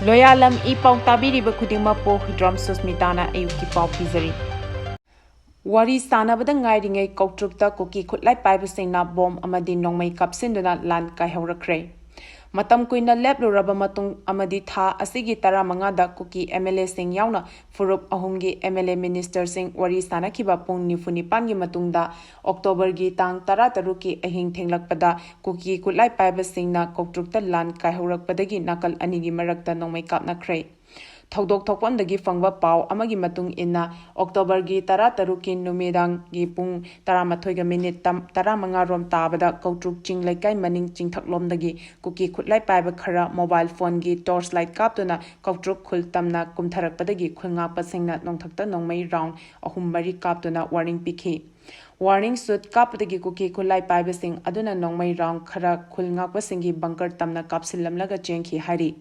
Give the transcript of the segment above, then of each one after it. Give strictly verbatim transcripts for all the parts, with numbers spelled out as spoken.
ꯂꯣꯌꯥꯂꯝ E ꯄꯥꯎ ꯇꯥꯕꯤꯔꯤꯕ ꯈꯨꯗꯤꯡꯃꯛꯄꯨ ꯍꯨꯏꯗ꯭ꯔꯣꯝ ꯁꯨꯁꯃꯤꯇꯥꯅ ꯑꯌꯨꯛꯀꯤ ꯄꯥꯎ ꯄꯤꯖꯔꯤ꯫ ꯋꯥꯔꯤ ꯁꯥꯟꯅꯕꯗ ꯉꯥꯏꯔꯤꯉꯩ ꯀꯧꯇ꯭ꯔꯨꯛꯇ ꯀꯨꯀꯤ ꯈꯨꯠꯂꯥꯏ ꯄꯥꯏꯕꯁꯤꯡꯅ ꯕꯣꯝ ꯑꯃꯗꯤ ꯅꯣꯡꯃꯩ ꯀꯥꯞꯁꯤꯟꯗꯨꯅ ꯂꯥꯟ ꯀꯥꯏꯍꯧꯔꯛꯈ꯭ꯔꯦ꯫ ꯃꯇꯝ ꯀꯨꯏꯅ ꯂꯦꯞꯂꯨꯔꯕ ꯃꯇꯨꯡ ꯑꯃꯗꯤ ꯊꯥ ꯑꯁꯤꯒꯤ ꯇꯔꯥꯃꯉꯥꯗ ꯀꯨꯀꯤ ꯑꯦꯝ ꯑꯦꯜ ꯑꯦꯁꯤꯡ ꯌꯥꯎꯅ ꯐꯨꯔꯨꯞ ꯑꯍꯨꯝꯒꯤ ꯑꯦꯝ ꯑꯦꯜ ꯑꯦ ꯃꯤꯅꯤꯁꯇꯔꯁꯤꯡ ꯋꯥꯔꯤ ꯁꯥꯟꯅꯈꯤꯕ ꯄꯨꯡ ꯅꯤꯐꯨ ꯅꯤꯄꯥꯟꯒꯤ ꯃꯇꯨꯡꯗ ꯑꯣꯛꯇꯣꯕꯔꯒꯤ ꯇꯥꯡ ꯇꯔꯥꯇꯔꯨꯛꯀꯤ ꯑꯍꯤꯡ ꯊꯦꯡꯂꯛꯄꯗ ꯀꯨꯀꯤ ꯈꯨꯠꯂꯥꯏ ꯄꯥꯏꯕꯁꯤꯡꯅ ꯀꯧꯇ꯭ꯔꯨꯛꯇ ꯂꯥꯟ ꯀꯥꯏꯍꯧꯔꯛꯄꯗꯒꯤ ꯅꯥꯀꯜ ꯑꯅꯤꯒꯤ ꯃꯔꯛꯇ ꯅꯣꯡꯃꯩ ꯀꯥꯞꯅꯈ꯭ꯔꯦ꯫ ꯊꯧꯗꯣꯛ ꯊꯣꯛꯐꯝꯗꯒꯤ ꯐꯪꯕ ꯄꯥꯎ ꯑꯃꯒꯤ ꯃꯇꯨꯡ ꯏꯟꯅ, ꯑꯣꯛꯇꯣꯕꯔꯒꯤ ꯇꯔꯥꯇꯔꯨꯛꯀꯤ ꯅꯨꯃꯤꯗꯥꯡꯒꯤ ꯄꯨꯡ ꯇꯔꯥꯃꯥꯊꯣꯏꯒ ꯃꯤꯅꯤꯠ ꯇꯔꯥꯃꯉꯥ ꯔꯣꯝ ꯇꯥꯕꯗ ꯀꯧꯇ꯭ꯔꯨꯛ ꯆꯤꯡ ꯂꯩꯀꯥꯏ ꯃꯅꯤꯡ ꯆꯤꯡꯊꯛꯂꯣꯝꯗꯒꯤ ꯀꯨꯀꯤ ꯈꯨꯠꯂꯥꯏ ꯄꯥꯏꯕ ꯈꯔ ꯃꯣꯕꯥꯏꯜ ꯐꯣꯟꯒꯤ ꯇꯣꯔꯆ ꯂꯥꯏꯠ ꯀꯥꯞꯇꯨꯅ ꯀꯧꯇ꯭ꯔꯨꯛ ꯈꯨꯜ ꯇꯝꯅ ꯀꯨꯝꯊꯔꯛꯄꯗꯒꯤ ꯈꯨꯜ ꯉꯥꯛꯄꯁꯤꯡꯅ ꯅꯣꯡꯊꯛꯇ ꯅꯣꯡꯃꯩ ꯔꯥꯎꯟ ꯑꯍꯨꯝ ꯃꯔꯤ ꯀꯥꯞꯇꯨꯅ ꯋꯥꯔꯅꯤꯡ ꯄꯤꯈꯤ꯫ ꯋꯥꯔꯅꯤꯡ ꯁꯨꯠ ꯀꯥꯞꯄꯗꯒꯤ ꯀꯨꯀꯤ ꯈꯨꯠꯂꯥꯏ ꯄꯥꯏꯕꯁꯤꯡ ꯑꯗꯨꯅ ꯅꯣꯡꯃꯩ ꯔꯥꯎꯟ ꯈꯔ ꯈꯨꯜ ꯉꯥꯛꯄꯁꯤꯡꯒꯤ ꯕꯪꯀꯔ ꯇꯝꯅ ꯀꯥꯞꯁꯤꯜꯂꯝꯂꯒ ꯆꯦꯟꯈꯤ ꯍꯥꯏꯔꯤ꯫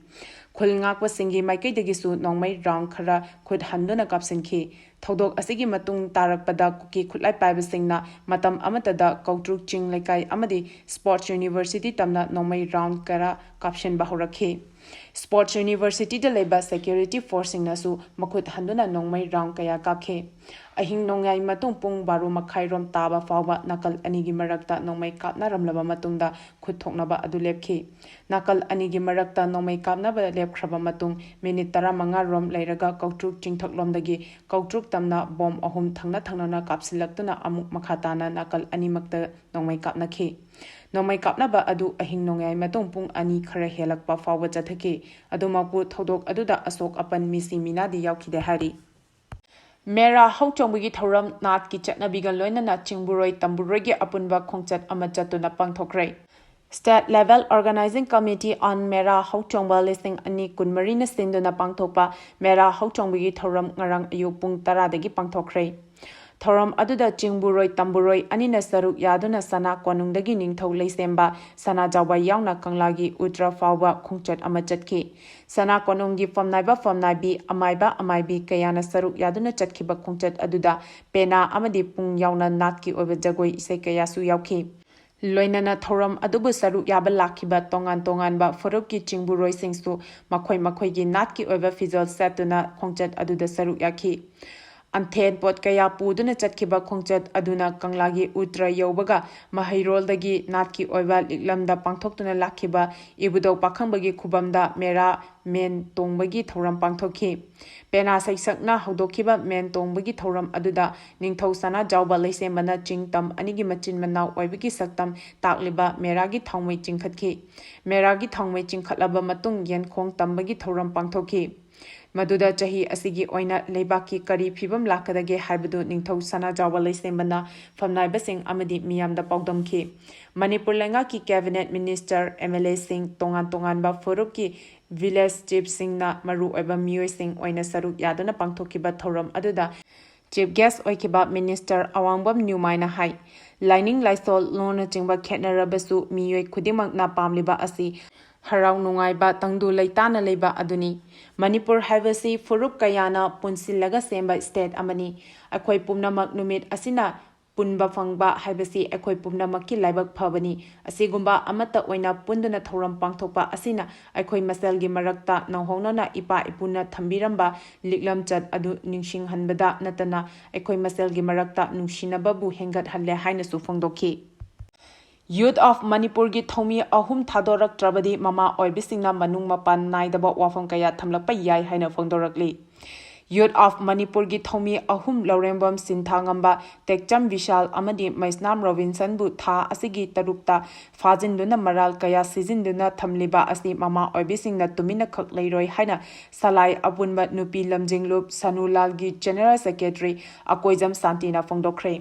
ꯈꯨꯜ ꯉꯥꯛꯄꯁꯤꯡꯒꯤ ꯃꯥꯏꯀꯩꯗꯒꯤꯁꯨ ꯅꯣꯡꯃꯩ ꯔꯥꯎꯟ ꯈꯔ ꯈꯨꯠ ꯍꯟꯗꯨꯅ ꯀꯥꯞꯁꯤꯟꯈꯤ꯫ ꯊꯧꯗꯣꯛ ꯑꯁꯤꯒꯤ ꯃꯇꯨꯡ ꯇꯥꯔꯛꯄꯗ ꯀꯨꯀꯤ ꯈꯨꯠꯂꯥꯏ ꯄꯥꯏꯕꯁꯤꯡꯅ ꯃꯇꯝ ꯑꯃꯠꯇꯗ ꯀꯧꯇ꯭ꯔꯨꯛ ꯆꯤꯡ ꯂꯩꯀꯥꯏ ꯑꯃꯗꯤ ꯁ꯭ꯄꯣꯔꯠꯁ ꯌꯨꯅꯤꯚꯔꯁꯤꯇꯤ ꯇꯝꯅ ꯅꯣꯡꯃꯩ ꯔꯥꯎꯟ ꯈꯔ ꯀꯥꯞꯁꯤꯟꯕ ꯍꯧꯔꯛꯈꯤ꯫ ꯁ꯭ꯄꯣꯔꯠꯁ ꯌꯨꯅꯤꯚꯔꯁꯤꯇꯤꯗ ꯂꯩꯕ ꯁꯦꯀ꯭ꯌꯨꯔꯤꯇꯤ ꯐꯣꯔꯁꯁꯤꯡꯅꯁꯨ ꯃꯈꯨꯠ ꯍꯟꯗꯨꯅ ꯅꯣꯡꯃꯩ ꯔꯥꯎꯟ ꯀꯌꯥ ꯀꯥꯞꯈꯤ꯫ ꯑꯍꯤꯡ ꯅꯣꯡꯌꯥꯏ ꯃꯇꯨꯡ ꯄꯨꯡ ꯕꯥꯔꯣ ꯃꯈꯥꯏꯔꯣꯝ ꯇꯥꯕ ꯐꯥꯎꯕ ꯅꯥꯀꯜ ꯑꯅꯤꯒꯤ ꯃꯔꯛꯇ ꯅꯣꯡꯃꯩ ꯀꯥꯞꯅꯔꯝꯂꯕ ꯃꯇꯨꯡꯗ ꯈꯨꯠ ꯊꯣꯛꯅꯕ ꯑꯗꯨ ꯂꯦꯞꯈꯤ꯫ ꯅꯥꯀꯜ ꯑꯅꯤꯒꯤ ꯃꯔꯛꯇ ꯅꯣꯡꯃꯩ ꯀꯥꯞꯅꯕ ꯂꯦꯞꯈ꯭ꯔꯕ ꯃꯇꯨꯡ ꯃꯤꯅꯤꯠ ꯇꯔꯥꯃꯉꯥ ꯔꯣꯝ ꯂꯩꯔꯒ ꯀꯧꯇ꯭ꯔꯨꯛ ꯆꯤꯡꯊꯛꯂꯣꯝꯗꯒꯤ ꯀꯧꯇ꯭ꯔꯨꯛ ꯇꯝꯅ ꯕꯣꯝ ꯑꯍꯨꯝ ꯊꯪꯅ ꯊꯪꯅꯅ ꯀꯥꯞꯁꯤꯜꯂꯛꯇꯨꯅ ꯑꯃꯨꯛ ꯃꯈꯥ ꯇꯥꯅ ꯅꯥꯀꯜ ꯑꯅꯤꯃꯛꯇ ꯅꯣꯡꯃꯩ ꯀꯥꯞꯅꯈꯤ꯫ ꯅꯣꯡꯃꯩ ꯀꯥꯞꯅꯕ ꯑꯗꯨ ꯑꯍꯤꯡ ꯅꯣꯡꯌꯥꯏ ꯃꯇꯨꯡ ꯄꯨꯡ ꯑꯅꯤ ꯈꯔ ꯍꯦꯜꯂꯛꯄ ꯐꯥꯎꯕ ꯆꯠꯊꯈꯤ꯫ ꯑꯗꯨꯃꯛꯄꯨ ꯊꯧꯗꯣꯛ ꯑꯗꯨꯗ ꯑꯁꯣꯛ ꯑꯄꯟ ꯃꯤꯁꯤ ꯃꯤꯅꯥꯗꯤ ꯌꯥꯎꯈꯤꯗꯦ ꯍꯥꯏꯔꯤ꯫ ꯃꯦꯔꯥ ꯍꯧꯆꯣꯡꯕꯒꯤ ꯊꯧꯔꯝ ꯅꯥꯠꯀꯤ ꯆꯠꯅꯕꯤꯒ ꯂꯣꯏꯅꯅ ꯆꯤꯡꯕꯨꯔꯣꯏ ꯇꯝꯕꯨꯔꯣꯏꯒꯤ ꯑꯄꯨꯟꯕ ꯈꯣꯡꯆꯠ ꯑꯃ ꯆꯠꯇꯨꯅ ꯄꯥꯡꯊꯣꯛꯈ꯭ꯔꯦ꯫ State Level Organizing Committee on ꯃꯦꯔꯥ ꯍꯧꯆꯣꯡꯕ ꯂꯤꯁꯤꯡ ꯑꯅꯤ ꯀꯨꯟꯃꯔꯤꯅ ꯁꯤꯟꯗꯨꯅ ꯄꯥꯡꯊꯣꯛꯄ ꯃꯦꯔꯥ ꯍꯧꯆꯣꯡꯕꯒꯤ ꯊꯧꯔꯝ ꯉꯔꯥꯡ ꯑꯌꯨꯛ ꯄꯨꯡ ꯇꯔꯥꯗꯒꯤ ꯄꯥꯡꯊꯣꯛꯈ꯭ꯔꯦ꯫ ꯊꯧꯔꯝ ꯑꯗꯨꯗ ꯆꯤꯡꯕꯨꯔꯣꯏ ꯇꯝꯕꯨꯔꯣꯏ ꯑꯅꯤꯅ ꯁꯔꯨꯛ ꯌꯥꯗꯨꯅ ꯁꯅꯥ ꯀꯣꯅꯨꯡꯗꯒꯤ ꯅꯤꯡꯊꯧ ꯂꯩꯁꯦꯝꯕ ꯁꯅꯥꯖꯥꯎꯕ ꯌꯥꯎꯅ ꯀꯪꯂꯥꯒꯤ ꯎꯇ꯭ꯔ ꯐꯥꯎꯕ ꯈꯣꯡꯆꯠ ꯑꯃ ꯆꯠꯈꯤ꯫ ꯁꯅꯥ ꯀꯣꯅꯨꯡꯒꯤ ꯐꯝꯅꯥꯏꯕ ꯐꯝꯅꯥꯏꯕꯤ, ꯑꯃꯥꯏꯕ ꯑꯃꯥꯏꯕꯤ ꯀꯌꯥꯅ ꯁꯔꯨꯛ ꯌꯥꯗꯨꯅ ꯆꯠꯈꯤꯕ ꯈꯣꯡꯆꯠ ꯑꯗꯨꯗ ꯄꯦꯅꯥ ꯑꯃꯗꯤ ꯄꯨꯡ ꯌꯥꯎꯅ ꯅꯥꯠꯀꯤ ꯑꯣꯏꯕ ꯖꯒꯣꯏ ꯏꯁꯩ ꯀꯌꯥꯁꯨ ꯌꯥꯎꯈꯤ꯫ ꯂꯣꯏꯅꯅ ꯊꯧꯔꯝ ꯑꯗꯨꯕꯨ ꯁꯔꯨꯛ ꯌꯥꯕ ꯂꯥꯛꯈꯤꯕ ꯇꯣꯉꯥꯟ ꯇꯣꯉꯥꯟꯕ ꯐꯨꯔꯨꯞꯀꯤ ꯆꯤꯡꯕꯨꯔꯣꯏꯁꯤꯡꯁꯨ ꯃꯈꯣꯏ ꯃꯈꯣꯏꯒꯤ ꯅꯥꯠꯀꯤ ꯑꯣꯏꯕ ꯐꯤꯖꯣꯜ ꯁꯦꯠꯇꯨꯅ ꯈꯣꯡꯆꯠ ꯑꯗꯨꯗ ꯁꯔꯨꯛ ꯌꯥꯈꯤ꯫ ꯑꯟꯊꯦꯟ ꯄꯣꯠ ꯀꯌꯥ ꯄꯨꯗꯨꯅ ꯆꯠꯈꯤꯕ ꯈꯣꯡꯆꯠ ꯑꯗꯨꯅ ꯀꯪꯂꯥꯒꯤ ꯎꯇ꯭ꯔ ꯌꯧꯕꯒ ꯃꯍꯩꯔꯣꯜꯗꯒꯤ ꯅꯥꯠꯀꯤ ꯑꯣꯏꯕ ꯂꯤꯛꯂꯝꯗ ꯄꯥꯡꯊꯣꯛꯇꯨꯅ ꯂꯥꯛꯈꯤꯕ ꯏꯕꯨꯙꯧ ꯄꯥꯈꯪꯕꯒꯤ ꯈꯨꯕꯝꯗ ꯃꯦꯔꯥ ꯃꯦꯟ ꯇꯣꯡꯕꯒꯤ ꯊꯧꯔꯝ ꯄꯥꯡꯊꯣꯛꯈꯤ꯫ ꯄꯦꯅꯥ ꯁꯩꯁꯛꯅ ꯍꯧꯗꯣꯛꯈꯤꯕ ꯃꯦꯟ ꯇꯣꯡꯕꯒꯤ ꯊꯧꯔꯝ ꯑꯗꯨꯗ ꯅꯤꯡꯊꯧ ꯁꯅꯥꯖꯥꯎꯕ ꯂꯩꯁꯦꯝꯕꯅ ꯆꯤꯡ ꯇꯝ ꯑꯅꯤꯒꯤ ꯃꯆꯤꯟ ꯃꯅꯥꯎ ꯑꯣꯏꯕꯒꯤ ꯁꯛꯇꯝ ꯇꯥꯛꯂꯤꯕ ꯃꯦꯔꯥꯒꯤ ꯊꯥꯎꯃꯩ ꯆꯤꯡꯈꯠꯈꯤ꯫ ꯃꯦꯔꯥꯒꯤ ꯊꯥꯎꯃꯩ ꯆꯤꯡꯈꯠꯂꯕ ꯃꯇꯨꯡ ꯌꯦꯟꯈꯣꯡ ꯇꯝꯕꯒꯤ ꯊꯧꯔꯝ ꯄꯥꯡꯊꯣꯛꯈꯤ꯫ ꯃꯗꯨꯗ ꯆꯍꯤ ꯑꯁꯤꯒꯤ ꯑꯣꯏꯅ ꯂꯩꯕꯥꯛꯀꯤ ꯀꯔꯤ ꯐꯤꯕꯝ ꯂꯥꯛꯀꯗꯒꯦ ꯍꯥꯏꯕꯗꯨ ꯅꯤꯡꯊꯧ ꯁꯅꯥꯖꯥꯎꯕ ꯂꯩꯁꯦꯝꯕꯅ ꯐꯝꯅꯥꯏꯕꯁꯤꯡ ꯑꯃꯗꯤ ꯃꯤꯌꯥꯝꯗ ꯄꯥꯎꯗꯝꯈꯤ꯫ ꯃꯅꯤꯄꯨꯔ ꯂꯩꯉꯥꯛꯀꯤ cabinet minister, MLAꯁꯤꯡ, ꯇꯣꯉꯥꯟ ꯇꯣꯉꯥꯟꯕ ꯐꯨꯔꯨꯞꯀꯤ village chiefꯁꯤꯡꯅ ꯃꯔꯨꯑꯣꯏꯕ ꯃꯤꯑꯣꯏꯁꯤꯡ ꯑꯣꯏꯅ ꯁꯔꯨꯛ ꯌꯥꯗꯨꯅ ꯄꯥꯡꯊꯣꯛꯈꯤꯕ ꯊꯧꯔꯝ ꯑꯗꯨꯗ chief guest ꯑꯣꯏꯈꯤꯕ minister ꯑꯋꯥꯡꯕꯝ ꯅ꯭ꯌꯨꯃꯥꯏꯅ ꯍꯥꯏ, ꯂꯥꯏꯅꯤꯡ ꯂꯥꯏꯁꯣꯜ ꯂꯣꯟꯅꯆꯤꯡꯕ ꯈꯦꯠꯅꯔꯕꯁꯨ ꯃꯤꯑꯣꯏ ꯈꯨꯗꯤꯡꯃꯛꯅ ꯄꯥꯝꯂꯤꯕ ꯑꯁꯤ ꯍꯔꯥꯎ ꯅꯨꯡꯉꯥꯏꯕ, ꯇꯪꯗꯨ ꯂꯩꯇꯥꯅ ꯂꯩꯕ ꯑꯗꯨꯅꯤ꯫ ꯃꯅꯤꯄꯨꯔ ꯍꯥꯏꯕꯁꯤ ꯐꯨꯔꯨꯞ ꯀꯌꯥꯅ ꯄꯨꯟꯁꯤꯜꯂꯒ ꯁꯦꯝꯕ state ꯑꯃꯅꯤ꯫ ꯑꯩꯈꯣꯏ ꯄꯨꯝꯅꯃꯛ ꯅꯨꯃꯤꯠ ꯑꯁꯤꯅ ꯄꯨꯟꯕ ꯐꯪꯕ ꯍꯥꯏꯕꯁꯤ ꯑꯩꯈꯣꯏ ꯄꯨꯝꯅꯃꯛꯀꯤ ꯂꯥꯏꯕꯛ ꯐꯕꯅꯤ꯫ ꯑꯁꯤꯒꯨꯝꯕ ꯑꯃꯠꯇ ꯑꯣꯏꯅ ꯄꯨꯟꯗꯨꯅ ꯊꯧꯔꯝ ꯄꯥꯡꯊꯣꯛꯄ ꯑꯁꯤꯅ ꯑꯩꯈꯣꯏ ꯃꯁꯦꯜꯒꯤ ꯃꯔꯛꯇ ꯅꯧꯍꯧꯅꯅ ꯏꯄꯥ ꯏꯄꯨꯅ ꯊꯝꯕꯤꯔꯝꯕ ꯂꯤꯛꯂꯝꯆꯠ ꯑꯗꯨ ꯅꯤꯡꯁꯤꯡꯍꯟꯕꯗ ꯅꯠꯇꯅ ꯑꯩꯈꯣꯏ ꯃꯁꯦꯜꯒꯤ ꯃꯔꯛꯇ ꯅꯨꯡꯁꯤꯅꯕꯕꯨ ꯍꯦꯟꯒꯠꯍꯜꯂꯦ ꯍꯥꯏꯅꯁꯨ ꯐꯣꯡꯗꯣꯛꯈꯤ꯫ Youth of ꯃꯅꯤꯄꯨꯔꯒꯤ ꯊꯧꯃꯤ ꯑꯍꯨꯝ ꯊꯥꯗꯣꯔꯛꯇ꯭ꯔꯕꯗꯤ ꯃꯃꯥ ꯑꯣꯏꯕꯤꯁꯤꯡꯅ ꯃꯅꯨꯡ ꯃꯄꯥꯟ ꯅꯥꯏꯗꯕ ꯋꯥꯐꯝ ꯀꯌꯥ ꯊꯝꯂꯛꯄ ꯌꯥꯏ ꯍꯥꯏꯅ ꯐꯣꯡꯗꯣꯔꯛꯂꯤ꯫ Youth of ꯃꯅꯤꯄꯨꯔꯒꯤ ꯊꯧꯃꯤ ꯑꯍꯨꯝ ꯂꯧꯔꯦꯝꯕꯝ ꯁꯤꯟꯊꯥꯉꯝꯕ, ꯇꯦꯛꯆꯝ ꯕꯤꯁꯥꯜ ꯑꯃꯗꯤ ꯃꯩꯁꯅꯥꯝ ꯔꯣꯕꯤꯟꯁꯟꯕꯨ ꯊꯥ ꯑꯁꯤꯒꯤ ꯇꯔꯨꯛꯇ ꯐꯥꯖꯤꯟꯗꯨꯅ ꯃꯔꯥꯜ ꯀꯌꯥ ꯁꯤꯖꯤꯟꯗꯨꯅ ꯊꯝꯂꯤꯕ ꯑꯁꯤ ꯃꯃꯥ ꯑꯣꯏꯕꯤꯁꯤꯡꯅ ꯇꯨꯃꯤꯟꯅꯈꯛ ꯂꯩꯔꯣꯏ ꯍꯥꯏꯅ ꯁꯂꯥꯏ ꯑꯄꯨꯟꯕ ꯅꯨꯄꯤ ꯂꯝꯖꯤꯡꯂꯨꯞ ꯁꯅꯨꯂꯥꯜꯒꯤ general secretary ꯑꯀꯣꯏꯖꯝ ꯁꯥꯟꯇꯤꯅ ꯐꯣꯡꯗꯣꯛꯈ꯭ꯔꯦ꯫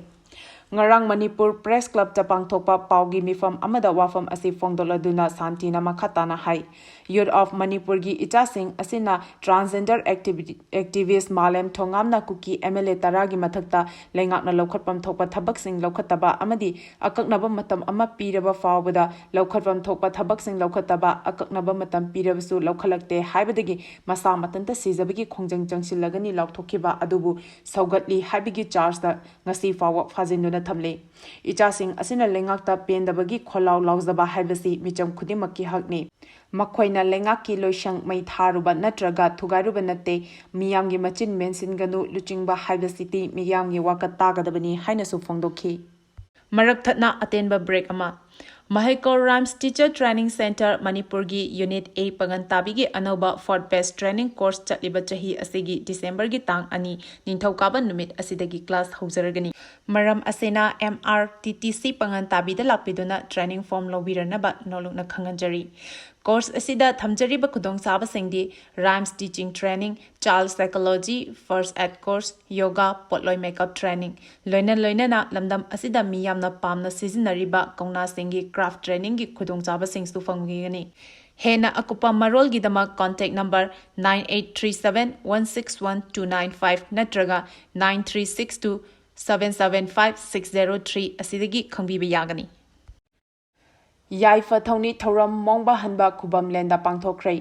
ꯉꯔꯥꯡ ꯃꯅꯤꯄꯨꯔ Press Clubꯇ ꯄꯥꯡꯊꯣꯛꯄ ꯄꯥꯎꯒꯤ ꯃꯤꯐꯝ ꯑꯃꯗ ꯋꯥꯐꯝ ꯑꯁꯤ ꯐꯣꯡꯗꯣꯛꯂꯗꯨꯅ ꯁꯥꯟꯇꯤꯅ ꯃꯈꯥ ꯇꯥꯅ ꯍꯥꯏ, Youth of ꯃꯅꯤꯄꯨꯔꯒꯤ ꯏꯆꯥꯁꯤꯡ ꯑꯁꯤꯅ transgender activi-, activist ꯃꯥꯂꯦꯝ ꯊꯣꯉꯥꯝꯅ ꯀꯨꯀꯤ MLA ꯇꯔꯥꯒꯤ ꯃꯊꯛꯇ ꯂꯩꯉꯥꯛꯅ ꯂꯧꯈꯠꯐꯝ ꯊꯣꯛꯄ ꯊꯕꯛꯁꯤꯡ ꯂꯧꯈꯠꯇꯕ ꯑꯃꯗꯤ ꯑꯀꯛꯅꯕ ꯃꯇꯝ ꯑꯃ ꯄꯤꯔꯕ ꯐꯥꯎꯕꯗ ꯂꯧꯈꯠꯐꯝ ꯊꯣꯛꯄ ꯊꯕꯛꯁꯤꯡ ꯂꯧꯈꯠꯇꯕ, ꯑꯀꯛꯅꯕ ꯃꯇꯝ ꯄꯤꯔꯕꯁꯨ ꯂꯧꯈꯠꯂꯛꯇꯦ ꯍꯥꯏꯕꯗꯒꯤ ꯃꯁꯥ ꯃꯊꯟꯇ ꯁꯤꯖꯕꯒꯤ ꯈꯣꯡꯖꯪ ꯆꯪꯁꯤꯜꯂꯒꯅꯤ ꯂꯥꯎꯊꯣꯛꯈꯤꯕ ꯑꯗꯨꯕꯨ ꯁꯧꯒꯠꯂꯤ ꯍꯥꯏꯕꯒꯤ chargeꯇ ꯉꯁꯤ ꯐꯥꯎꯕ ꯐꯥꯖꯤꯟꯗꯨꯅ ꯊꯝꯂꯤ꯫ ꯏꯆꯥꯁꯤꯡ ꯑꯁꯤꯅ ꯂꯩꯉꯥꯛꯇ ꯄꯦꯟꯗꯕꯒꯤ ꯈꯣꯜꯂꯥꯎ ꯂꯥꯎꯖꯕ ꯍꯥꯏꯕꯁꯤ ꯃꯤꯆꯝ ꯈꯨꯗꯤꯡꯃꯛꯀꯤ ꯍꯛꯅꯤ꯫ ꯃꯈꯣꯏꯅ ꯂꯩꯉꯥꯛꯀꯤ ꯂꯣꯏꯁꯪ ꯃꯩ ꯊꯥꯔꯨꯕ ꯅꯠꯇ꯭ꯔꯒ ꯊꯨꯒꯥꯏꯔꯨꯕ ꯅꯠꯇꯦ꯫ ꯃꯤꯌꯥꯝꯒꯤ ꯃꯆꯤꯟ ꯃꯦꯟꯁꯤꯟꯒꯅꯨ꯫ ꯂꯨꯆꯤꯡꯕ ꯍꯥꯏꯕꯁꯤꯗꯤ ꯃꯤꯌꯥꯝꯒꯤ ꯋꯥꯀꯠ ꯇꯥꯒꯗꯕꯅꯤ ꯍꯥꯏꯅꯁꯨ ꯐꯣꯡꯗꯣꯛꯈꯤ꯫ ꯃꯔꯛ ꯊꯠꯅ ꯑꯇꯦꯟꯕ break ꯑꯃ꯫ ꯃꯍꯩꯀꯣꯜ ꯔꯥꯏꯝꯁ ꯇꯤꯆꯔ ꯇ꯭ꯔꯦꯅꯤꯡ ꯁꯦꯟꯇꯔ ꯃꯅꯤꯄꯨꯔꯒꯤ ꯌꯨꯅꯤꯠ ꯑꯦ ꯄꯥꯉꯟ ꯇꯥꯕꯤꯒꯤ ꯑꯅꯧꯕ ꯐꯣꯔꯠ ꯕꯦꯁ ꯇ꯭ꯔꯦꯅꯤꯡ ꯀꯣꯔꯁ ꯆꯠꯂꯤꯕ ꯆꯍꯤ ꯑꯁꯤꯒꯤ ꯗꯤꯁꯦꯝꯕꯔꯒꯤ ꯇꯥꯡ ꯑꯅꯤ, ꯅꯤꯡꯊꯧꯀꯥꯕ ꯅꯨꯃꯤꯠ ꯑꯁꯤꯗꯒꯤ ꯀ꯭ꯂꯥꯁ ꯍꯧꯖꯔꯒꯅꯤ꯫ ꯃꯔꯝ ꯑꯁꯤꯅ M R T T C ꯄꯥꯉꯟ ꯇꯥꯕꯤꯗ ꯂꯥꯛꯄꯤꯗꯨꯅ training form ꯂꯧꯕꯤꯔꯅꯕ ꯅꯣꯂꯨꯛꯅ ꯈꯪꯍꯟꯖꯔꯤ꯫ ꯀꯣꯔꯁ ꯑꯁꯤꯗ ꯊꯝꯖꯔꯤꯕ ꯈꯨꯗꯣꯡꯆꯥꯕꯁꯤꯡꯗꯤ rhymes teaching training, child psychology, first aid course, yoga, ꯄꯣꯠꯂꯣꯏ ꯃꯦꯀꯞ ꯇ꯭ꯔꯦꯅꯤꯡ, ꯂꯣꯏꯅ ꯂꯣꯏꯅꯅ ꯂꯝꯗꯝ ꯑꯁꯤꯗ ꯃꯤ ꯌꯥꯝꯅ ꯄꯥꯝꯅ ꯁꯤꯖꯤꯟꯅꯔꯤꯕ ꯀꯧꯅꯥꯁꯤꯡꯒꯤ ꯀ꯭ꯔꯥꯐ ꯇ꯭ꯔꯦꯅꯤꯡꯒꯤ ꯈꯨꯗꯣꯡꯆꯥꯕꯁꯤꯡꯁꯨ ꯐꯪꯕꯤꯒꯅꯤ꯫ ꯍꯦꯟꯅ ꯑꯀꯨꯞꯄ ꯃꯔꯣꯜꯒꯤꯗꯃꯛ contact number nine eight three seven one six one two nine five ꯅꯠꯇ꯭ꯔꯒ nine three six two seven seven five six zero three ꯑꯁꯤꯗꯒꯤ ꯈꯪꯕꯤꯕ ꯌꯥꯒꯅꯤ꯫ ꯌꯥꯏꯐ ꯊꯧꯅꯤ ꯊꯧꯔꯝ ꯃꯣꯡꯕ ꯍꯟꯕ ꯈꯨꯕꯝꯂꯦꯟꯗ ꯄꯥꯡꯊꯣꯛꯈ꯭ꯔꯦ꯫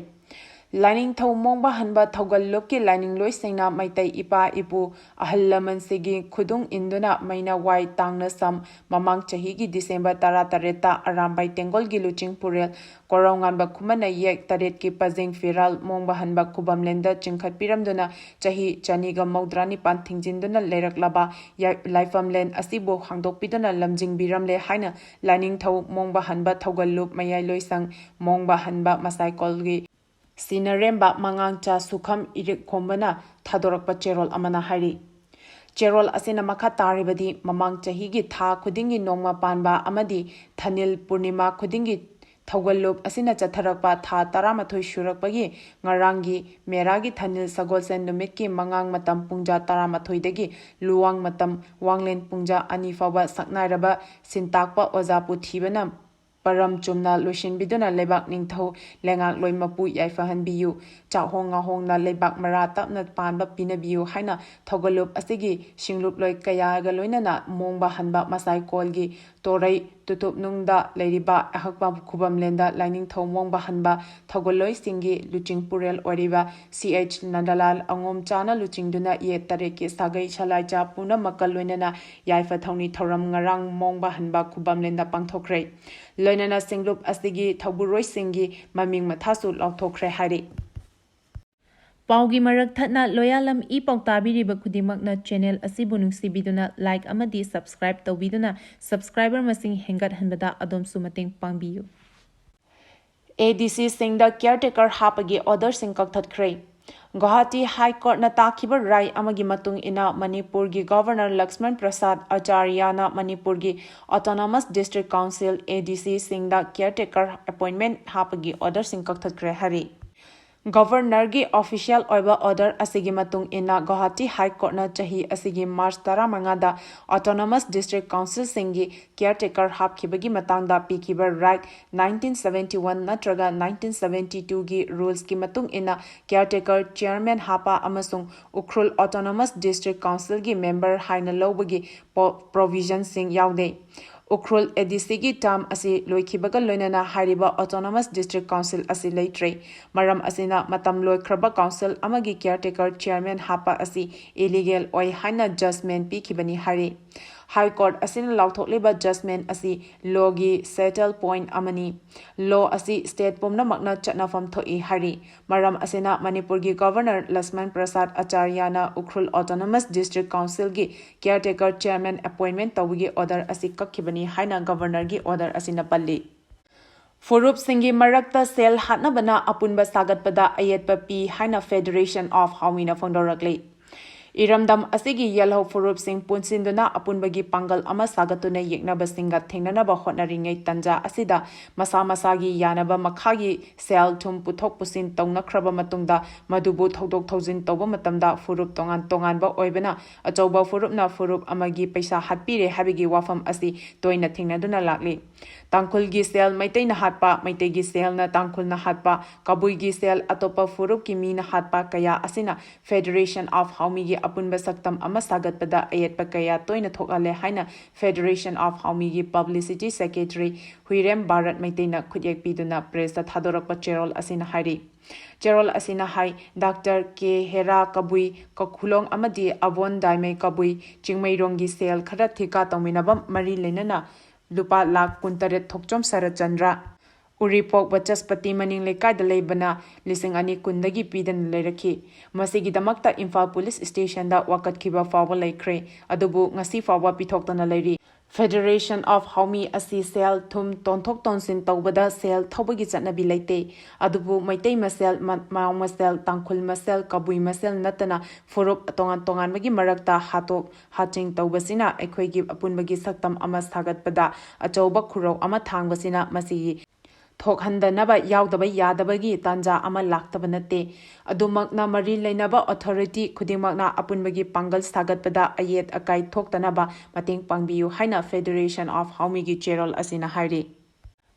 ꯂꯥꯏꯅꯤꯡꯊꯧ ꯃꯣꯡꯕ ꯍꯟꯕ ꯊꯧꯒꯜ ꯂꯨꯞꯀꯤ ꯂꯥꯏꯅꯤꯡꯂꯣꯏꯁꯤꯡꯅ ꯃꯩꯇꯩ ꯏꯄꯥ ꯏꯄꯨ ꯑꯍꯜ ꯂꯃꯟꯁꯤꯒꯤ ꯈꯨꯗꯨꯡ ꯏꯟꯗꯨꯅ ꯃꯩꯅ ꯋꯥꯏ ꯇꯥꯡꯅ ꯁꯝ ꯃꯃꯥꯡ ꯆꯍꯤꯒꯤ ꯗꯤꯁꯦꯝꯕꯔ ꯇꯔꯥꯇꯔꯦꯠꯇ ꯑꯔꯥꯝꯕꯥꯏ ꯇꯦꯡꯒꯣꯜꯒꯤ ꯂꯨꯆꯤꯡ ꯄꯨꯔꯦꯜ ꯀꯣꯔꯧꯉꯥꯟꯕ ꯈꯨꯃꯟꯅ ꯌꯦꯛ ꯇꯔꯦꯠꯀꯤ ꯄꯖꯦꯡ ꯐꯤꯔꯥꯜ ꯃꯣꯡꯕ ꯍꯟꯕ ꯈꯨꯕꯝꯂꯦꯟꯗ ꯆꯤꯡꯈꯠꯄꯤꯔꯝꯗꯨꯅ ꯆꯍꯤ ꯆꯅꯤꯒ ꯃꯧꯗ꯭ꯔꯥ ꯅꯤꯄꯥꯟ ꯊꯤꯡꯖꯤꯟꯗꯨꯅ ꯂꯩꯔꯛꯂꯕ ꯌꯥꯏ-, ꯂꯥꯏꯐꯝꯂꯦꯟ ꯑꯁꯤꯕꯨ ꯍꯥꯡꯗꯣꯛꯄꯤꯗꯨꯅ ꯂꯝꯖꯤꯡꯕꯤꯔꯝꯂꯦ ꯍꯥꯏꯅ ꯂꯥꯏꯅꯤꯡꯊꯧ ꯃꯣꯡꯕ ꯍꯟꯕ ꯊꯧꯒꯜꯂꯨꯞ ꯃꯌꯥꯏꯂꯣꯏꯁꯪ ꯃꯣꯡꯕ ꯍꯟꯕ ꯃꯁꯥꯏꯀꯣꯜꯒꯤ ꯁꯤꯅꯔꯦꯝꯕ ꯃꯉꯥꯡꯆꯥ ꯁꯨꯈꯝ ꯏꯔꯤꯛ ꯈꯣꯝꯕꯅ ꯊꯥꯗꯣꯔꯛꯄ ꯆꯦꯔꯣꯜ ꯑꯃꯅ ꯍꯥꯏꯔꯤ꯫ ꯆꯦꯔꯣꯜ ꯑꯁꯤꯅ ꯃꯈꯥ ꯇꯥꯔꯤꯕꯗꯤ ꯃꯃꯥꯡ ꯆꯍꯤꯒꯤ ꯊꯥ ꯈꯨꯗꯤꯡꯒꯤ ꯅꯣꯡꯃ ꯄꯥꯟꯕ ꯑꯃꯗꯤ ꯊꯥꯅꯤꯜ ꯄꯨꯔꯅꯤꯃꯥ ꯈꯨꯗꯤꯡꯒꯤ ꯊꯧꯒꯜꯂꯨꯞ ꯑꯁꯤꯅ ꯆꯠꯊꯔꯛꯄ ꯊꯥ ꯇꯔꯥꯃꯥꯊꯣꯏ ꯁꯨꯔꯛꯄꯒꯤ ꯉꯔꯥꯡꯒꯤ ꯃꯦꯔꯥꯒꯤ ꯊꯥꯅꯤꯜ ꯁꯒꯣꯜꯁꯦꯟ ꯅꯨꯃꯤꯠꯀꯤ ꯃꯉꯥꯡ ꯃꯇꯝ ꯄꯨꯡꯖꯥ ꯇꯔꯥꯃꯥꯊꯣꯏꯗꯒꯤ ꯂꯨꯋꯥꯡ ꯃꯇꯝ ꯋꯥꯡꯂꯦꯟ ꯄꯨꯡꯖꯥ ꯑꯅꯤ ꯐꯥꯎꯕ ꯁꯛꯅꯥꯏꯔꯕ ꯁꯤꯟꯇꯥꯛꯄ ꯑꯣꯖꯥ ꯄꯨꯊꯤꯕꯅ ꯄꯔꯝ ꯆꯨꯝꯅ ꯂꯣꯏꯁꯤꯟꯕꯤꯗꯨꯅ ꯂꯩꯕꯥꯛ ꯅꯤꯡꯊꯧ ꯂꯩꯉꯥꯛꯂꯣꯏ ꯃꯄꯨ ꯌꯥꯏꯐꯍꯟꯕꯤꯌꯨ꯫ ꯆꯥꯛꯍꯣꯡ ꯉꯥꯍꯣꯡꯅ ꯂꯩꯕꯥꯛ ꯃꯔꯥ ꯇꯞꯅ ꯄꯥꯟꯕ ꯄꯤꯅꯕꯤꯌꯨ ꯍꯥꯏꯅ ꯊꯧꯒꯜꯂꯨꯞ ꯑꯁꯤꯒꯤ ꯁꯤꯡꯂꯨꯞꯂꯣꯏ ꯀꯌꯥꯒ ꯂꯣꯏꯅꯅ ꯃꯣꯡꯕ ꯍꯟꯕ ꯃꯁꯥꯏꯀꯣꯜꯒꯤ ꯇꯣꯔꯩ ꯇꯨꯇꯨꯞꯅꯨꯡꯗ ꯂꯩꯔꯤꯕ ꯑꯍꯛꯄ ꯈꯨꯕꯝꯂꯦꯟꯗ ꯂꯥꯏꯅꯤꯡꯊꯧ ꯃꯣꯡꯕ ꯍꯟꯕ ꯊꯧꯒꯜꯂꯣꯏꯁꯤꯡꯒꯤ ꯂꯨꯆꯤꯡ ꯄꯨꯔꯦꯜ ꯑꯣꯏꯔꯤꯕ ꯁꯤ ꯑꯩꯆ ꯅꯟꯗꯂꯥꯜ ꯑꯉꯣꯝꯆꯥꯅ ꯂꯨꯆꯤꯡꯗꯨꯅ ꯌꯦꯠ ꯇꯔꯦꯠꯀꯤ ꯁꯥꯒꯩ ꯁꯂꯥꯏꯆꯥ ꯄꯨꯝꯅꯃꯛꯀ ꯂꯣꯏꯅꯅ ꯌꯥꯏꯐ ꯊꯧꯅꯤ ꯊꯧꯔꯝ ꯉꯔꯥꯡ ꯃꯣꯡꯕ ꯍꯟꯕ ꯈꯨꯕꯝꯂꯦꯟꯗ ꯄꯥꯡꯊꯣꯛꯈ꯭ꯔꯦ꯫ ꯂꯣꯏꯅꯅ ꯁꯤꯡꯂꯨꯞ ꯑꯁꯤꯒꯤ ꯊꯧꯕꯨꯔꯣꯏꯁꯤꯡꯒꯤ ꯃꯃꯤꯡ ꯃꯊꯥꯁꯨ ꯂꯥꯎꯊꯣꯛꯈ꯭ꯔꯦ ꯍꯥꯏꯔꯤ꯫ ꯄꯥꯎꯒꯤ ꯃꯔꯛ ꯊꯠꯅ ꯂꯣꯌꯥꯂꯝ ꯏ ꯄꯥꯎ ꯇꯥꯕꯤꯔꯤꯕ ꯈꯨꯗꯤꯡꯃꯛꯅ ꯆꯦꯅꯦꯜ ꯑꯁꯤꯕꯨ ꯅꯨꯡꯁꯤꯕꯤꯗꯨꯅ ꯂꯥꯏꯛ ꯑꯃꯗꯤ ꯁꯕꯁꯀ꯭ꯔꯥꯏꯕ ꯇꯧꯕꯤꯗꯨꯅ ꯁꯕꯁꯀ꯭ꯔꯥꯏꯕꯔ ꯃꯁꯤꯡ ꯍꯦꯟꯒꯠꯍꯟꯕꯗ ꯑꯗꯣꯝꯁꯨ ꯃꯇꯦꯡ ꯄꯥꯡꯕꯤꯌꯨ꯫ ꯑꯦ ꯗꯤ ꯁꯤꯁꯤꯡꯗ ꯀꯤꯌꯔꯇꯦꯀꯔ ꯍꯥꯞꯄꯒꯤ ꯑꯣꯔꯗꯔꯁꯤꯡ ꯀꯛꯊꯠꯈ꯭ꯔꯦ꯫ ꯒꯨꯋꯥꯍꯥꯇꯤ ꯍꯥꯏ ꯀꯣꯔꯠꯅ ꯇꯥꯈꯤꯕ ꯔꯥꯏ ꯑꯃꯒꯤ ꯃꯇꯨꯡ ꯏꯟꯅ ꯃꯅꯤꯄꯨꯔꯒꯤ ꯒꯣꯚꯔꯅꯔ ꯂꯛꯁꯃꯟ ꯄ꯭ꯔꯁꯥꯗ ꯑꯆꯥꯔꯌꯥꯅ ꯃꯅꯤꯄꯨꯔꯒꯤ ꯑꯣꯇꯣꯅꯣꯃꯁ ꯗꯤꯁꯇ꯭ꯔꯤꯛ ꯀꯥꯎꯟꯁꯤꯜ, ꯑꯦ ꯗꯤ ꯁꯤꯁꯤꯡꯗ ꯀꯤꯌꯔꯇꯦꯀꯔ ꯑꯦꯄꯣꯏꯟꯃꯦꯟꯠ ꯍꯥꯞꯄꯒꯤ ꯑꯣꯔꯗꯔꯁꯤꯡ ꯀꯛꯊꯠꯈ꯭ꯔꯦ ꯍꯥꯏꯔꯤ꯫ ꯒꯣꯚꯔꯅꯔꯒꯤ ꯑꯣꯐꯤꯁꯤꯌꯦꯜ ꯑꯣꯏꯕ ꯑꯣꯔꯗꯔ ꯑꯁꯤꯒꯤ ꯃꯇꯨꯡ ꯏꯟꯅ ꯒꯨꯋꯥꯍꯥꯇꯤ ꯍꯥꯏ ꯀꯣꯔꯠꯅ ꯆꯍꯤ ꯑꯁꯤꯒꯤ ꯃꯥꯔꯆ ꯇꯔꯥꯃꯉꯥꯗ ꯑꯣꯇꯣꯅꯣꯃꯁ ꯗꯤꯁꯇ꯭ꯔꯤꯛ ꯀꯥꯎꯟꯁꯤꯜꯁꯤꯡꯒꯤ ꯀꯤꯌꯔꯇꯦꯀꯔ ꯍꯥꯞꯈꯤꯕꯒꯤ ꯃꯇꯥꯡꯗ ꯄꯤꯈꯤꯕ ꯔꯥꯏꯠ ꯅꯥꯏꯟꯇꯤꯟ ꯁꯕꯦꯟꯇꯤ ꯋꯥꯟ ꯅꯠꯇ꯭ꯔꯒ ꯅꯥꯏꯟꯇꯤꯟ ꯁꯕꯦꯟꯇꯤ ꯇꯨꯒꯤ ꯔꯨꯜꯁꯀꯤ ꯃꯇꯨꯡ ꯏꯟꯅ ꯀꯤꯌꯔꯇꯦꯀꯔ ꯆꯤꯌꯔꯃꯦꯟ ꯍꯥꯞꯄ ꯑꯃꯁꯨꯡ ꯎꯈ꯭ꯔꯨꯜ ꯑꯣꯇꯣꯅꯣꯃꯁ ꯗꯤꯁꯇ꯭ꯔꯤꯛ ꯀꯥꯎꯟꯁꯤꯜꯒꯤ ꯃꯦꯝꯕꯔ ꯍꯥꯏꯅ ꯂꯧꯕꯒꯤ ꯄꯣ-, ꯄ꯭ꯔꯣꯚꯤꯖꯟꯁꯤꯡ ꯌꯥꯎꯗꯦ꯫ ꯎꯈ꯭ꯔꯨꯜ ꯑꯦ ꯗꯤ ꯁꯤꯒꯤ ꯇꯔꯝ ꯑꯁꯤ ꯂꯣꯏꯈꯤꯕꯒ ꯂꯣꯏꯅꯅ ꯍꯥꯏꯔꯤꯕ ꯑꯣꯇꯣꯅꯣꯃꯁ ꯗꯤꯁꯇ꯭ꯔꯤꯛ ꯀꯥꯎꯟꯁꯤꯜ ꯑꯁꯤ ꯂꯩꯇ꯭ꯔꯦ꯫ ꯃꯔꯝ ꯑꯁꯤꯅ ꯃꯇꯝ ꯂꯣꯏꯈ꯭ꯔꯕ ꯀꯥꯎꯟꯁꯤꯜ ꯑꯃꯒꯤ ꯀꯤꯌꯔꯇꯦꯀꯔ ꯆꯤꯌꯔꯃꯦꯟ ꯍꯥꯞꯄ ꯑꯁꯤ ꯏꯂꯤꯒꯦꯜ ꯑꯣꯏ ꯍꯥꯏꯅ ꯖꯖꯃꯦꯟ ꯄꯤꯈꯤꯕꯅꯤ ꯍꯥꯏꯔꯤ꯫ ꯍꯥꯏ ꯀꯣꯔꯠ ꯑꯁꯤꯅ ꯂꯥꯎꯊꯣꯛꯂꯤꯕ ꯖꯖꯃꯦꯟ ꯑꯁꯤ ꯂꯣꯒꯤ ꯁꯦꯇꯜ ꯄꯣꯏꯟꯠ ꯑꯃꯅꯤ꯫ ꯂꯣ ꯑꯁꯤ ꯁ꯭ꯇꯦꯠ ꯄꯨꯝꯅꯃꯛꯅ ꯆꯠꯅꯐꯝ ꯊꯣꯛꯏ ꯍꯥꯏꯔꯤ꯫ ꯃꯔꯝ ꯑꯁꯤꯅ ꯃꯅꯤꯄꯨꯔꯒꯤ ꯒꯣꯚꯔꯅꯔ ꯂꯛꯁꯃꯟ ꯄ꯭ꯔꯁꯥꯗ ꯑꯆꯥꯔꯌꯥꯅ ꯎꯈ꯭ꯔꯨꯜ ꯑꯣꯇꯣꯅꯣꯃꯁ ꯗꯤꯁꯇ꯭ꯔꯤꯛ ꯀꯥꯎꯟꯁꯤꯜꯒꯤ ꯀꯤꯌꯔꯇꯦꯀꯔ ꯆꯤꯌꯔꯃꯦꯟ ꯑꯦꯄꯣꯏꯟꯃꯦꯟꯠ ꯇꯧꯕꯒꯤ ꯑꯣꯔꯗꯔ ꯑꯁꯤ ꯀꯛꯈꯤꯕꯅꯤ ꯍꯥꯏꯅ ꯒꯣꯚꯔꯅꯔꯒꯤ ꯑꯣꯔꯗꯔ ꯑꯁꯤꯅ ꯄꯜꯂꯤ꯫ ꯐꯨꯔꯨꯞꯁꯤꯡꯒꯤ ꯃꯔꯛꯇ ꯁꯦꯜ ꯍꯥꯠꯅꯕꯅ ꯑꯄꯨꯟꯕ ꯁꯥꯒꯠꯄꯗ ꯑꯌꯦꯠꯄ ꯄꯤ ꯍꯥꯏꯅ ꯐꯦꯗꯔꯦꯁꯟ ꯑꯣꯐ ꯍꯥꯎꯃꯤꯅ ꯐꯣꯡꯗꯣꯔꯛꯂꯤ꯫ ꯏꯔꯝꯗꯝ ꯑꯁꯤꯒꯤ ꯌꯦꯜꯍꯧ ꯐꯨꯔꯨꯞꯁꯤꯡ ꯄꯨꯟꯁꯤꯟꯗꯨꯅ ꯑꯄꯨꯟꯕꯒꯤ ꯄꯥꯡꯒꯜ ꯑꯃ ꯁꯥꯒꯠꯇꯨꯅ ꯌꯦꯛꯅꯕꯁꯤꯡꯒ ꯊꯦꯡꯅꯅꯕ ꯍꯣꯠꯅꯔꯤꯉꯩ ꯇꯟꯖꯥ ꯑꯁꯤꯗ ꯃꯁꯥ ꯃꯁꯥꯒꯤ ꯌꯥꯅꯕ ꯃꯈꯥꯒꯤ ꯁꯦꯜ ꯊꯨꯝ ꯄꯨꯊꯣꯛ ꯄꯨꯁꯤꯟ ꯇꯧꯅꯈ꯭ꯔꯕ ꯃꯇꯨꯡꯗ ꯃꯗꯨꯕꯨ ꯊꯧꯗꯣꯛ ꯊꯧꯖꯤꯟ ꯇꯧꯕ ꯃꯇꯝꯗ ꯐꯨꯔꯨꯞ ꯇꯣꯉꯥꯟ ꯇꯣꯉꯥꯟꯕ ꯑꯣꯏꯕꯅ ꯑꯆꯧꯕ ꯐꯨꯔꯨꯞꯅ ꯐꯨꯔꯨꯞ ꯑꯃꯒꯤ ꯄꯩꯁꯥ ꯍꯥꯠꯄꯤꯔꯦ ꯍꯥꯏꯕꯒꯤ ꯋꯥꯐꯝ ꯑꯁꯤ ꯇꯣꯏꯅ ꯊꯦꯡꯅꯗꯨꯅ ꯂꯥꯛꯂꯤ꯫ ꯇꯥꯡꯈꯨꯜꯒꯤ ꯁꯦꯜ ꯃꯩꯇꯩꯅ ꯍꯥꯠꯄ, ꯃꯩꯇꯩꯒꯤ ꯁꯦꯜꯅ ꯇꯥꯡꯈꯨꯜꯅ ꯍꯥꯠꯄ, ꯀꯕꯨꯏꯒꯤ ꯁꯦꯜ ꯑꯇꯣꯞꯄ ꯐꯨꯔꯨꯞꯀꯤ ꯃꯤꯅ ꯍꯥꯠꯄ ꯀꯌꯥ ꯑꯁꯤꯅ ꯐꯦꯗꯔꯦꯁꯟ ꯑꯣꯐ ꯍꯥꯎꯃꯤꯒꯤ ꯑꯄꯨꯟꯕ ꯁꯛꯇꯝ ꯑꯃ ꯁꯥꯒꯠꯄꯗ ꯑꯌꯦꯠꯄ ꯀꯌꯥ ꯇꯣꯏꯅ ꯊꯣꯛꯍꯜꯂꯦ ꯍꯥꯏꯅ Federation of ꯍꯥꯎꯃꯤꯒꯤ publicity secretary ꯍꯨꯏꯔꯦꯝ Bharat ꯃꯩꯇꯩꯅ ꯈꯨꯠꯌꯦꯛ ꯄꯤꯗꯨꯅ pressꯇ ꯊꯥꯗꯣꯔꯛꯄ ꯆꯦꯔꯣꯜ ꯑꯁꯤꯅ ꯍꯥꯏꯔꯤ꯫ ꯆꯦꯔꯣꯜ ꯑꯁꯤꯅ ꯍꯥꯏ, ꯗꯥꯛꯇꯔ ꯀꯦ ꯍꯦꯔꯥ ꯀꯕꯨꯏ ꯀꯈꯨꯂꯣꯡ ꯑꯃꯗꯤ ꯑꯕꯣꯟ ꯗꯥꯏꯃꯩ ꯀꯕꯨꯏ ꯆꯤꯡꯃꯩꯔꯣꯡꯒꯤ ꯁꯦꯜ ꯈꯔ ꯊꯤꯀꯥ ꯇꯧꯃꯤꯟꯅꯕ ꯃꯔꯤ ꯂꯩꯅꯅ ꯂꯨꯄꯥ ꯂꯥꯈ ꯀꯨꯟꯇꯔꯦꯠ ꯊꯣꯛꯆꯣꯝ ꯁꯔꯠꯆꯟꯗ꯭ꯔ, ꯎꯔꯤꯄꯣꯛ ꯕꯆꯁꯄꯇꯤ ꯃꯅꯤꯡ ꯂꯩꯀꯥꯏꯗ ꯂꯩꯕꯅ ꯂꯤꯁꯤꯡ ꯑꯅꯤ ꯀꯨꯟꯗꯒꯤ ꯄꯤꯗꯅ ꯂꯩꯔꯛꯈꯤ꯫ ꯃꯁꯤꯒꯤꯗꯃꯛꯇ ꯏꯝꯐꯥꯜ ꯄꯨꯂꯤꯁ ꯁ꯭ꯇꯦꯁꯟꯗ ꯋꯥꯀꯠꯈꯤꯕ ꯐꯥꯎꯕ ꯂꯩꯈ꯭ꯔꯦ, ꯑꯗꯨꯕꯨ ꯉꯁꯤ ꯐꯥꯎꯕ ꯄꯤꯊꯣꯛꯇꯅ ꯂꯩꯔꯤ꯫ Federation of ꯍꯥꯎꯃꯤ ꯑꯁꯤ ꯁꯦꯜ ꯊꯨꯝ ꯇꯣꯟꯊꯣꯛ ꯇꯣꯟꯁꯤꯟ ꯇꯧꯕꯗ ꯁꯦꯜ ꯊꯧꯕꯒꯤ ꯆꯠꯅꯕꯤ ꯂꯩꯇꯦ, ꯑꯗꯨꯕꯨ ꯃꯩꯇꯩ ꯃꯁꯦꯜ, ꯃ-, ꯃꯥꯎ ꯃꯁꯦꯜ, ꯇꯥꯡꯈꯨꯜ ꯃꯁꯦꯜ, ꯀꯕꯨꯏ ꯃꯁꯦꯜ ꯅꯠꯇꯅ ꯐꯨꯔꯨꯞ ꯇꯣꯉꯥꯟ ꯇꯣꯉꯥꯟꯕꯒꯤ ꯃꯔꯛꯇ ꯍꯥꯠꯇꯣꯛ ꯍꯥꯠꯆꯤꯡ ꯇꯧꯕꯁꯤꯅ ꯑꯩꯈꯣꯏꯒꯤ ꯑꯄꯨꯟꯕꯒꯤ ꯁꯛꯇꯝ ꯑꯃ ꯁꯥꯒꯠꯄꯗ ꯑꯆꯧꯕ ꯈꯨꯔꯧ ꯑꯃ ꯊꯥꯡꯕꯁꯤꯅ ꯃꯁꯤꯒꯤ ꯊꯣꯛꯍꯟꯗꯅꯕ ꯌꯥꯎꯗꯕ ꯌꯥꯗꯕꯒꯤ ꯇꯥꯟꯖꯥ ꯑꯃ ꯂꯥꯛꯇꯕ ꯅꯠꯇꯦ꯫ ꯑꯗꯨꯃꯛꯅ ꯃꯔꯤ ꯂꯩꯅꯕ authority ꯈꯨꯗꯤꯡꯃꯛꯅ ꯑꯄꯨꯟꯕꯒꯤ ꯄꯥꯡꯒꯜ ꯁꯥꯒꯠꯄꯗ ꯑꯌꯦꯠ ꯑꯀꯥꯏ ꯊꯣꯛꯇꯅꯕ ꯃꯇꯦꯡ ꯄꯥꯡꯕꯤꯌꯨ ꯍꯥꯏꯅ Federation of ꯍꯥꯎꯃꯤꯒꯤ ꯆꯦꯔꯣꯜ ꯑꯁꯤꯅ ꯍꯥꯏꯔꯤ꯫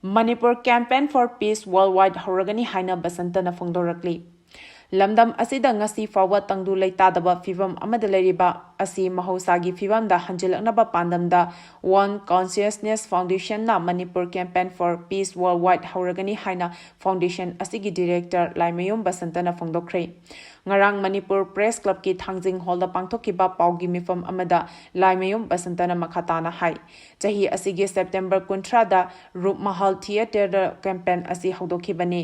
Manipur Campaign for Peace Worldwide ꯍꯧꯔꯒꯅꯤ ꯍꯥꯏꯅ ꯕꯁꯟꯇꯅ ꯐꯣꯡꯗꯣꯔꯛꯂꯤ꯫ ꯂꯝꯗꯝ ꯑꯁꯤꯗ ꯉꯁꯤ ꯐꯥꯎꯕ ꯇꯪꯗꯨ ꯂꯩꯇꯥꯗꯕ ꯐꯤꯕꯝ ꯑꯃꯗ ꯂꯩꯔꯤꯕ ꯑꯁꯤ ꯃꯍꯧꯁꯥꯒꯤ ꯐꯤꯕꯝꯗ ꯍꯟꯖꯤꯜꯂꯛꯅꯕ ꯄꯥꯟꯗꯝꯗ One Consciousness Foundationꯅ Manipur Campaign for Peace Worldwide ꯍꯧꯔꯒꯅꯤ ꯍꯥꯏꯅ foundation ꯑꯁꯤꯒꯤ director ꯂꯥꯏꯃꯌꯨꯝ ꯕꯁꯟꯇꯅ ꯐꯣꯡꯗꯣꯛꯈ꯭ꯔꯦ꯫ ꯉꯔꯥꯡ ꯃꯅꯤꯄꯨꯔ Press Clubꯀꯤ ꯊꯥꯡꯖꯤꯡ hallꯗ ꯄꯥꯡꯊꯣꯛꯈꯤꯕ ꯄꯥꯎꯒꯤ ꯃꯤꯐꯝ ꯑꯃꯗ ꯂꯥꯏꯃꯌꯨꯝ ꯕꯁꯟꯇꯅ ꯃꯈꯥ ꯇꯥꯅ ꯍꯥꯏ, ꯆꯍꯤ ꯑꯁꯤꯒꯤ September ꯀꯨꯟꯊ꯭ꯔꯥꯗ ꯔꯨꯞꯃꯍꯜ theatreꯗ campaign ꯑꯁꯤ ꯍꯧꯗꯣꯛꯈꯤꯕꯅꯤ꯫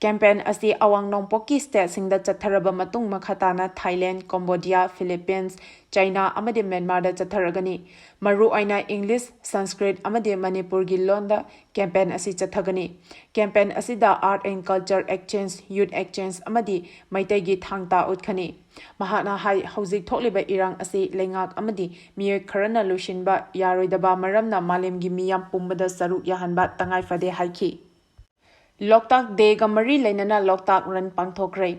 Campaign ꯑꯁꯤ ꯑꯋꯥꯡ ꯅꯣꯡꯄꯣꯛꯀꯤ stateꯁꯤꯡꯗ ꯆꯠꯊꯔꯕ ꯃꯇꯨꯡ ꯃꯈꯥ ꯇꯥꯅ Thailand, Cambodia, Philippines, China ꯑꯃꯗꯤ Myanmarꯗ ꯆꯠꯊꯔꯒꯅꯤ꯫ ꯃꯔꯨꯑꯣꯏꯅ English, Sanskrit ꯑꯃꯗꯤ ꯃꯅꯤꯄꯨꯔꯒꯤ ꯂꯣꯟꯗ campaign ꯑꯁꯤ ꯆꯠꯊꯒꯅꯤ꯫ Campaign ꯑꯁꯤꯗ art and culture exchange, youth exchange ꯑꯃꯗꯤ ꯃꯩꯇꯩꯒꯤ ꯊꯥꯡ ꯇꯥ ꯎꯠꯀꯅꯤ꯫ ꯃꯍꯥꯛꯅ ꯍꯥꯏ, ꯍꯧꯖꯤꯛ ꯊꯣꯛꯂꯤꯕ ꯏꯔꯥꯡ ꯑꯁꯤ ꯂꯩꯉꯥꯛ ꯑꯃꯗꯤ ꯃꯤꯑꯣꯏ ꯈꯔꯅ ꯂꯣꯏꯁꯤꯟꯕ ꯌꯥꯔꯣꯏꯗꯕ ꯃꯔꯝꯅ ꯃꯥꯂꯦꯝꯒꯤ ꯃꯤꯌꯥꯝ ꯄꯨꯝꯕꯗ ꯁꯔꯨꯛ ꯌꯥꯍꯟꯕ ꯇꯉꯥꯏ ꯐꯗꯦ ꯍꯥꯏꯈꯤ꯫ ꯂꯣꯛꯇꯥꯛ Dayꯒ ꯃꯔꯤ ꯂꯩꯅꯅ ꯂꯣꯛꯇꯥꯛ Run ꯄꯥꯡꯊꯣꯛꯈ꯭ꯔꯦ꯫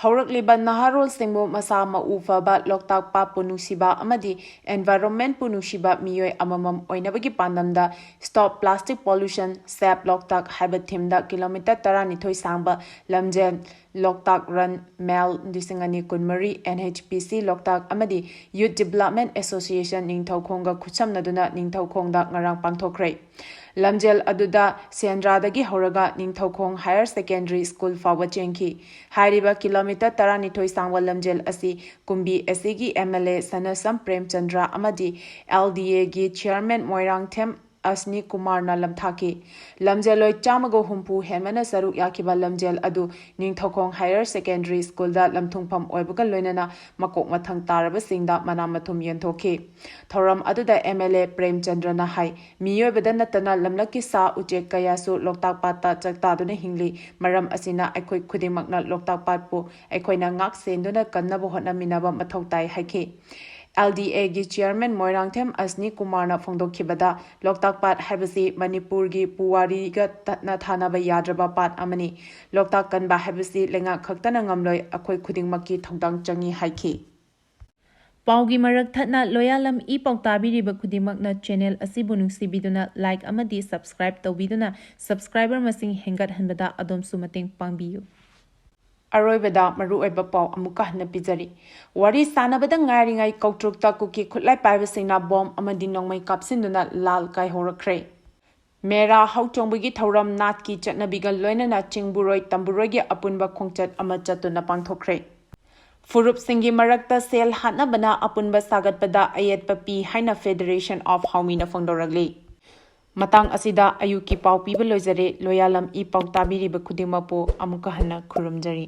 ꯍꯧꯔꯛꯂꯤꯕ ꯅꯍꯥꯔꯣꯜꯁꯤꯡꯕꯨ ꯃꯁꯥ ꯃꯎ ꯐꯕ, ꯂꯣꯛꯇꯥꯛ ꯄꯥꯠꯄꯨ ꯅꯨꯡꯁꯤꯕ ꯑꯃꯗꯤ environment ꯄꯨ ꯅꯨꯡꯁꯤꯕ ꯃꯤꯑꯣꯏ ꯑꯃꯃꯝ ꯑꯣꯏꯅꯕꯒꯤ ꯄꯥꯟꯗꯝꯗ Stop Plastic Pollution, Save Loktak ꯍꯥꯏꯕ theme ꯗ ꯀꯤꯂꯣꯃꯤꯇꯔ ꯇꯔꯥꯅꯤꯊꯣꯏ ꯁꯥꯡꯕ ꯂꯝꯖꯦꯜ Loktak Run, ꯃꯦꯜ ꯂꯤꯁꯤꯡ ꯑꯅꯤ ꯀꯨꯟꯃꯔꯤ, N H P C ꯂꯣꯛꯇꯥꯛ ꯑꯃꯗꯤ Youth Development Association ꯅꯤꯡꯊꯧꯈꯣꯡꯒ ꯈꯨꯠꯁꯝꯅꯗꯨꯅ ꯅꯤꯡꯊꯧꯈꯣꯡꯗ ꯉꯔꯥꯡ ꯄꯥꯡꯊꯣꯛꯈ꯭ꯔꯦ꯫ ꯂꯝꯖꯦꯜ ꯑꯗꯨꯗ ꯁꯦꯟꯗ꯭ꯔꯥꯗꯒꯤ ꯍꯧꯔꯒ ꯅꯤꯡꯊꯧꯈꯣꯡ Higher Secondary School ꯐꯥꯎꯕ ꯆꯦꯟꯈꯤ꯫ ꯍꯥꯏꯔꯤꯕ ꯀꯤꯂꯣꯃꯤꯇꯔ ꯇꯔꯥꯅꯤꯊꯣꯏ ꯁꯥꯡꯕ ꯂꯝꯖꯦꯜ ꯑꯁꯤ ꯀꯨꯝꯕꯤ ꯑꯁꯤꯒꯤ M L A ꯁꯅꯁꯝ ꯄ꯭ꯔꯦꯝꯆꯟꯗ꯭ꯔ ꯑꯃꯗꯤ L D A ꯒꯤ chairman ꯃꯣꯏꯔꯥꯡꯊꯦꯝ ꯑꯁꯅꯤ ꯀꯨꯃꯥꯔꯅ ꯂꯝꯊꯥꯈꯤ꯫ ꯂꯝꯖꯦꯜꯂꯣꯏ ꯆꯥꯝꯃꯒ ꯍꯨꯝꯐꯨ ꯍꯦꯟꯕꯅ ꯁꯔꯨꯛ ꯌꯥꯈꯤꯕ ꯂꯝꯖꯦꯜ ꯑꯗꯨ ꯅꯤꯡꯊꯧꯈꯣꯡ Higher Secondary School ꯗ ꯂꯝꯊꯨꯡꯐꯝ ꯑꯣꯏꯕꯒ ꯂꯣꯏꯅꯅ ꯃꯀꯣꯛ ꯃꯊꯪ ꯇꯥꯔꯕꯁꯤꯡꯗ ꯃꯅꯥ ꯃꯊꯨꯝ ꯌꯦꯟꯊꯣꯛꯈꯤ꯫ ꯊꯧꯔꯝ ꯑꯗꯨꯗ M L A ꯄ꯭ꯔꯦꯝꯆꯟꯗ꯭ꯔꯅ ꯍꯥꯏ, ꯃꯤꯑꯣꯏꯕꯗ ꯅꯠꯇꯅ ꯂꯝꯂꯛꯀꯤ ꯁꯥ ꯎꯆꯦꯛ ꯀꯌꯥꯁꯨ ꯂꯣꯛꯇꯥꯛ ꯄꯥꯠꯇ ꯆꯥꯛꯇꯥꯗꯨꯅ ꯍꯤꯡꯂꯤ꯫ ꯃꯔꯝ ꯑꯁꯤꯅ ꯑꯩꯈꯣꯏ ꯈꯨꯗꯤꯡꯃꯛꯅ ꯂꯣꯛꯇꯥꯛ ꯄꯥꯠꯄꯨ ꯑꯩꯈꯣꯏꯅ ꯉꯥꯛ ꯁꯦꯟꯗꯨꯅ ꯀꯟꯅꯕ ꯍꯣꯠꯅꯃꯤꯟꯅꯕ ꯃꯊꯧ ꯇꯥꯏ ꯍꯥꯏꯈꯤ꯫ L D A ꯒꯤ chairman ꯃꯣꯏꯔꯥꯡꯊꯦꯝ ꯑꯁꯅꯤ ꯀꯨꯃꯥꯔꯅ ꯐꯣꯡꯗꯣꯛꯈꯤꯕꯗ, ꯂꯣꯛꯇꯥꯛ ꯄꯥꯠ ꯍꯥꯏꯕꯁꯤ ꯃꯅꯤꯄꯨꯔꯒꯤ ꯄꯨꯋꯥꯔꯤꯒ ꯇꯠꯅ ꯊꯥꯅꯕ ꯌꯥꯗ꯭ꯔꯕ ꯄꯥꯠ ꯑꯃꯅꯤ꯫ ꯂꯣꯛꯇꯥꯛ ꯀꯟꯕ ꯍꯥꯏꯕꯁꯤ ꯂꯩꯉꯥꯛ ꯈꯛꯇꯅ ꯉꯝꯂꯣꯏ, ꯑꯩꯈꯣꯏ ꯈꯨꯗꯤꯡꯃꯛꯀꯤ ꯊꯧꯗꯥꯡ ꯆꯪꯏ ꯍꯥꯏꯈꯤ꯫ ꯄꯥꯎꯒꯤ ꯃꯔꯛ ꯊꯠꯅ ꯂꯣꯌꯥꯂꯝ ꯏ ꯄꯥꯎ ꯇꯥꯕꯤꯔꯤꯕ ꯈꯨꯗꯤꯡꯃꯛꯅ channel ꯑꯁꯤꯕꯨ ꯅꯨꯡꯁꯤꯕꯤꯗꯨꯅ like ꯑꯃꯗꯤ subscribe ꯇꯧꯕꯤꯗꯨꯅ subscriber ꯃꯁꯤꯡ ꯍꯦꯟꯒꯠꯍꯟꯕꯗ ꯑꯗꯣꯝꯁꯨ ꯃꯇꯦꯡ ꯄꯥꯡꯕꯤꯌꯨ꯫ ꯑꯔꯣꯏꯕꯗ ꯃꯔꯨꯑꯣꯏꯕ ꯄꯥꯎ ꯑꯃꯨꯛꯀ ꯍꯟꯅ ꯄꯤꯖꯔꯤ꯫ ꯋꯥꯔꯤ ꯁꯥꯟꯅꯕꯗ ꯉꯥꯏꯔꯤꯉꯩ ꯀꯧꯇ꯭ꯔꯨꯛꯇ ꯀꯨꯀꯤ ꯈꯨꯠꯂꯥꯏ ꯄꯥꯏꯕꯁꯤꯡꯅ ꯕꯣꯝ ꯑꯃꯗꯤ ꯅꯣꯡꯃꯩ ꯀꯥꯞꯁꯤꯟꯗꯨꯅ ꯂꯥꯜ ꯀꯥꯏꯍꯧꯔꯛꯈ꯭ꯔꯦ꯫ ꯃꯦꯔꯥ ꯍꯧꯆꯣꯡꯕꯒꯤ ꯊꯧꯔꯝ ꯅꯥꯠꯀꯤ ꯆꯠꯅꯕꯤꯒ ꯂꯣꯏꯅꯅ ꯆꯤꯡꯕꯨꯔꯣꯏ ꯇꯝꯕꯨꯔꯣꯏꯒꯤ ꯑꯄꯨꯟꯕ ꯈꯣꯡꯆꯠ ꯑꯃ ꯆꯠꯇꯨꯅ ꯄꯥꯡꯊꯣꯛꯈ꯭ꯔꯦ꯫ ꯐꯨꯔꯨꯞꯁꯤꯡꯒꯤ ꯃꯔꯛꯇ ꯁꯦꯜ ꯍꯥꯠꯅꯕꯅ ꯑꯄꯨꯟꯕ ꯁꯥꯒꯠꯄꯗ ꯑꯌꯦꯠꯄ ꯄꯤ ꯍꯥꯏꯅ Federation of ꯍꯥꯎꯃꯤꯅ ꯐꯣꯡꯗꯣꯔꯛꯂꯤ꯫ ꯃꯇꯥꯡ ꯑꯁꯤꯗ ꯑꯌꯨꯛꯀꯤ ꯄꯥꯎ ꯄꯤꯕ ꯂꯣꯏꯖꯔꯦ꯫ ꯂꯣꯌꯥꯂꯝ ꯏ ꯄꯥꯎ ꯇꯥꯕꯤꯔꯤꯕ ꯈꯨꯗꯤꯡꯃꯛꯄꯨ ꯑꯃꯨꯛꯀ ꯍꯟꯅ ꯈꯨꯔꯨꯝꯖꯔꯤ꯫